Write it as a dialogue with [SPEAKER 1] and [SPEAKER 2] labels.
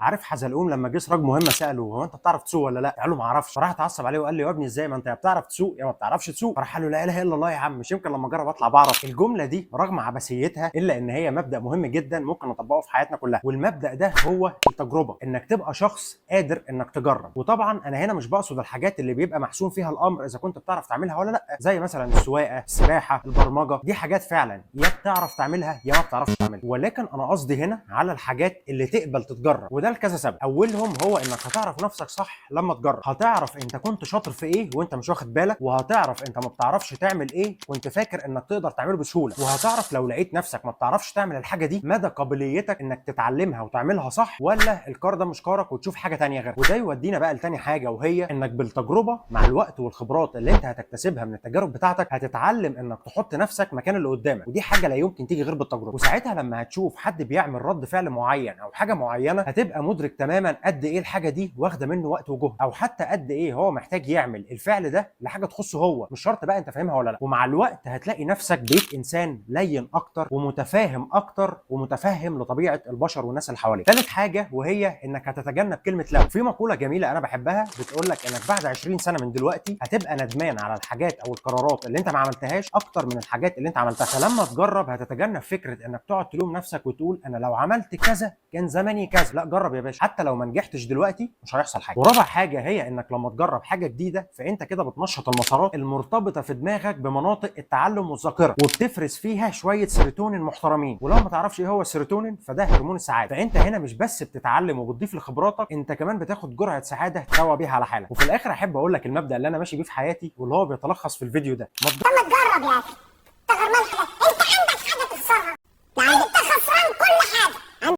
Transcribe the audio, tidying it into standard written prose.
[SPEAKER 1] عارف حزلقوم لما جه سراج مهمة ساله هو انت بتعرف تسوق ولا لا؟ قال له ما اعرفش. فراح اتعصب عليه وقال له يا ابني ازاي، ما انت يا بتعرف تسوق يا ما بتعرفش تسوق. فراح قال له لا اله الا الله يا عم، مش يمكن لما اجرب اطلع بعرف. الجملة دي رغم عبثيتها الا ان هي مبدا مهم جدا ممكن نطبقه في حياتنا كلها، والمبدا ده هو التجربه، انك تبقى شخص قادر انك تجرب. وطبعا انا هنا مش بقصد الحاجات اللي بيبقى محسوم فيها الامر اذا كنت بتعرف تعملها ولا لا، زي مثلا السواقة، السباحة، البرمجة، دي حاجات فعلا يا بتعرف تعملها يا ما بتعرفش تعملها. ولكن انا قصدي هنا على الحاجات اللي تقبل تتجرب، وده لكذا سبب. اولهم هو انك هتعرف نفسك صح لما تجرب، هتعرف انت كنت شاطر في ايه وانت مش واخد بالك، وهتعرف انت ما بتعرفش تعمل ايه وانت فاكر انك تقدر تعمله بسهولة، وهتعرف لو لقيت نفسك ما بتعرفش تعمل الحاجة دي مدى قابليتك انك تتعلمها وتعملها صح، ولا الكار ده مش كارك وتشوف حاجة تانية غيرها. وده يودينا بقى لتاني حاجة، وهي انك بالتجربة مع الوقت والخبرات اللي انت هتكتسبها من التجارب بتاعتك هتتعلم انك تحط نفسك مكان اللي قدامك، ودي حاجة لا يمكن تيجي غير بالتجربة. وساعتها لما هتشوف حد بيعمل رد فعل معين او حاجة معينة هتبقى مدرك تماما قد ايه الحاجة دي واخده منه وقت وجهد، او حتى قد ايه هو محتاج يعمل الفعل ده لحاجة تخصه هو، مش شرط بقى انت فاهمها ولا لا. ومع الوقت هتلاقي نفسك بقيت انسان لين اكتر ومتفاهم اكتر ومتفهم لطبيعة البشر والناس اللي حواليك. ثالث حاجة وهي انك هتتجنب كلمة لو. في مقولة جميلة انا بحبها بتقول لك انك بعد 20 سنة من دلوقتي هتبقى ندمان على الحاجات او القرارات اللي انت ما عملتهاش اكتر من الحاجات اللي انت عملتها. فلما تجرب هتتجنب فكرة انك تقعد تلوم نفسك وتقول انا لو عملت كذا كان زماني كذا. لا، جرب يا باشا، حتى لو ما نجحتش دلوقتي مش هيحصل حاجة. ورابع حاجة هي انك لما تجرب حاجة جديدة فانت كده بتنشط المسارات المرتبطة في دماغك بمناطق التعلم والذاكرة، وبتفرز فيها شوية سيروتونين محترمين. ولو ما تعرفش ايه هو السيروتونين فده هرمون السعادة. فانت هنا مش بس بتتعلم وبتضيف لخبراتك، انت كمان بتاخد جرعة سعادة تروق بيها على حالك. وفي الاخر احب اقول لك المبدا اللي انا ماشي بيه في حياتي واللي هو بيتلخص في الفيديو ده:
[SPEAKER 2] ما تجرب يا اخي، انت غرمان